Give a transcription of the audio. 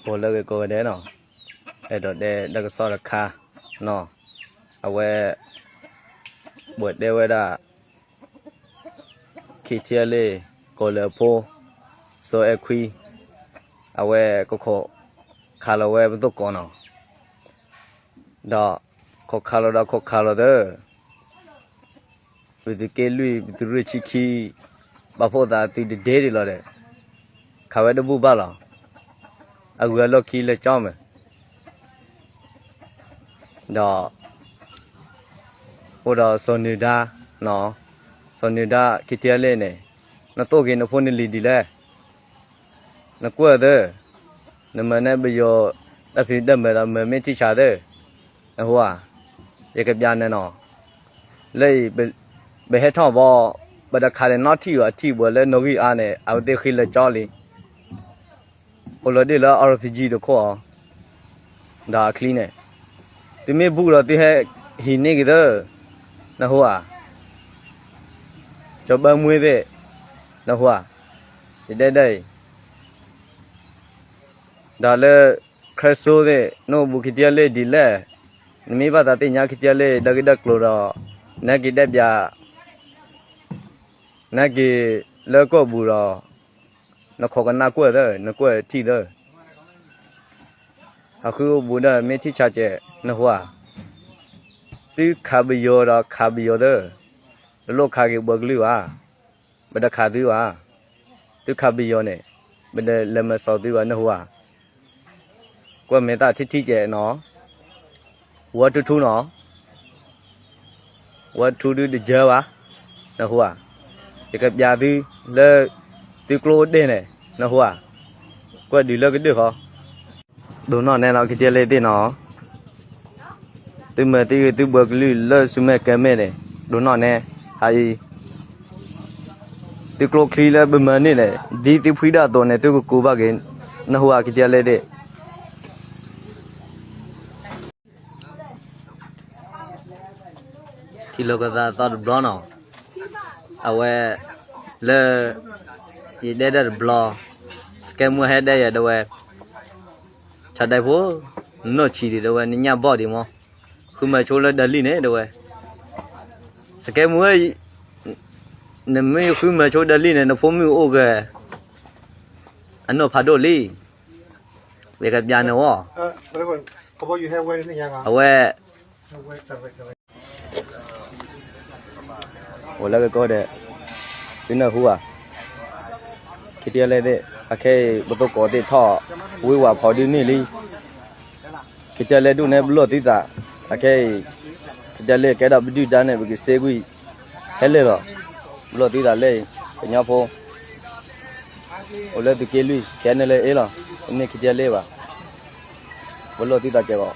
အိၣ်လၢဂ့ၤကိးဂၤဒဲးနီၤ, အဲၣ်ဒိးတဲတၢ်ကစီၣ်တခါနီၤ, အဝဲ ဘၣ်တဲဝဲဒၣ် KTLA ကိးလၢအဖိ စီၤအဲၣ်ခွံ အဝဲကခိးခးလီၤဝဲပသိၣ်ကိးနီၤ, ဒီးခိးခးလီၤဒီးခိးခးလီၤသၢ ပသုးက့လွံၢ် ပသုးရ့ၣ်ဆံခံ ဘၣ်ဖှိၣ်သးသုတဒ့ဒံးလီၤဒီး ခးဝဲတဘူၣ်ဘၣ်လီၤ. အဂုၤအလီၢ်ခံလၢကၠီမ့ၢ် ဒီး အိၣ်ဒီးစီၤနၢၤဒါ, စီၤနၢၤဒါ KTLA န့ၣ် နသိၣ်က့ၤနဖိနလံၤဒ်လဲၣ်, နကွၢ်သၢ, နမၤန့ၢ်ပယီၤ တၢ်ဖံးတၢ်မၤဒီးမၤမ့ၢ်ထံၣ်ဆးသၢ, နဟူဧါ, ယကပျးန့ၣ်နီၤ, လၢအံၤ ပဟဲထီၣ်ဘီ ပတခးန့ၣ်နီထံၣ်အီၤ အထံၣ်ပှၤလၢနီၣ်ဂံၢ်အါန့ၣ် အဝဲသ့ၣ်ဃ့လၢကၠီလံ အိၣ်လီၤဒ့ၣ်လၢ RPG တခိၣ်အီၤ, ဒီးအချံန့ၣ်, သုမ့ၢ်ဘူၣ်ဒီးသုဟဲဟံးန့ၢ်က့ၤသၢ, နဟူဧါ, ကၠီဘၢမွ့သ့ၣ်, နဟူဧါ, ယတဲဒ်အံၤ, ဒီးလၢ ခရၢစိသ့ၣ် နအိၣ်ဘူး KTLA ဒ်လဲၣ်, နမ့ၢ်ဘၣ်သးသ့ၣ်ညါ KTLA ဒီးဂ့ၢ်ဒီးကျိၤဒီး နဟဲက့ၤတဲပျး နဟဲက့ၤလၢကီၢ်ပူၤဒီး နခိးကနၣ်ကွၢ်သၢ နကွၢ်ထံၣ်သၢ, အဃုအိၣ်ဘူးဒီးမ့ၢ်ထံၣ်ဆးကဲး နဟူဧါ, သုခးပယီၤဒီးခးပယီၤသၢ, တလိၣ်ခးက့ၤပှၤကလုာ်ဘၣ်, ပတခးသုဘၣ်, သုခးပယီၤန့ၣ် ပတလဲၤမၤစီၤသုဘၣ် နဟူဧါ, ကွၢ်မဲာ်သၣ်ထံထံကဲးနီၤ, ဝီထူထူနီၤ ဝီထူဒုတယၢဘၣ်, နဟူဧါ, ယကပျးသုလၢ သုကျိအိၣ်ဒ့ၣ်န့ၣ် နဟူဧါ, ကွၢ်ဒုးလၢကဒုၣ်ဃီ, ဒိးနီၢ်နဲနီၤ KTLA သ့ၣ်နီၤ, သုမၤသံဂ့ၤသုပှၤကလုာ်လၢဆူမဲာ်ကဲမဲာ်န့ၣ် ဒိးနီၢ်နဲ, ဟးအံၤ သုကျိချံလၢပမၤန့ၢ်န့ၣ် ဒ်သုဖှံဒၣ်အသိးန့ၣ် သုကကူးဘၣ်က့ၤ, နဟူဧါ KTLA သ့ၣ် ထံၣ်လိာ်ကသးသီတဘျီနီၤ, အဝဲ လၢ ယတဲဒၣ်တဘျီ, စကဲမူဟဲဒၣ်ယၤဒဝဲ, ဆၣ်ဒဲးဖိ, နနီၢ်ဆံးဒံးဒဝဲ နညၣ်ဘီၣ်ဒံးမး, ဃုမၤဆိလၢဒၢလံၣ်န့ၣ်ဒဝဲ, စကဲမူဧၢ, နမ့ၢ်ဃုမၤဆိဒၢလံၣ်န့ၣ် နဖိမုၣ်အိၣ်ဂဲၤ အနီၢ်ဖးဒိၣ်လံ, ယကပျးန့ၣ်ဝဲ, အဝဲ အိၣ်လၢကကီၢ်ဒဲး, သုနၢ်ဟူဧါ, KTLA သ့ၣ် အခဲအံၤ ပသိၣ်ကိးသ့ၣ်ထီၣ် ဝံၤဝဲဖီဒုန့ၢ်လံ, KTLA ဒူၣ်န့ၣ် ပလီၢ်သုသး, အခဲအံၤ KTLA ကဲဒၣ်ပဒုၣ်ဒါန့ၣ် ပကစ့ကွံာ် ဟဲလၢာ်လီၤ, ပလီၢ်သုသးလၢအံၤ ကညီဖိ အိၣ်လၢသုးက့လွံၢ် ခဲအံၤန့ၣ်လၢအ့လီၤ, ပန့ၢ် KTLA ဘၣ်, ပလီၢ်သုသးကဲးဘၣ်,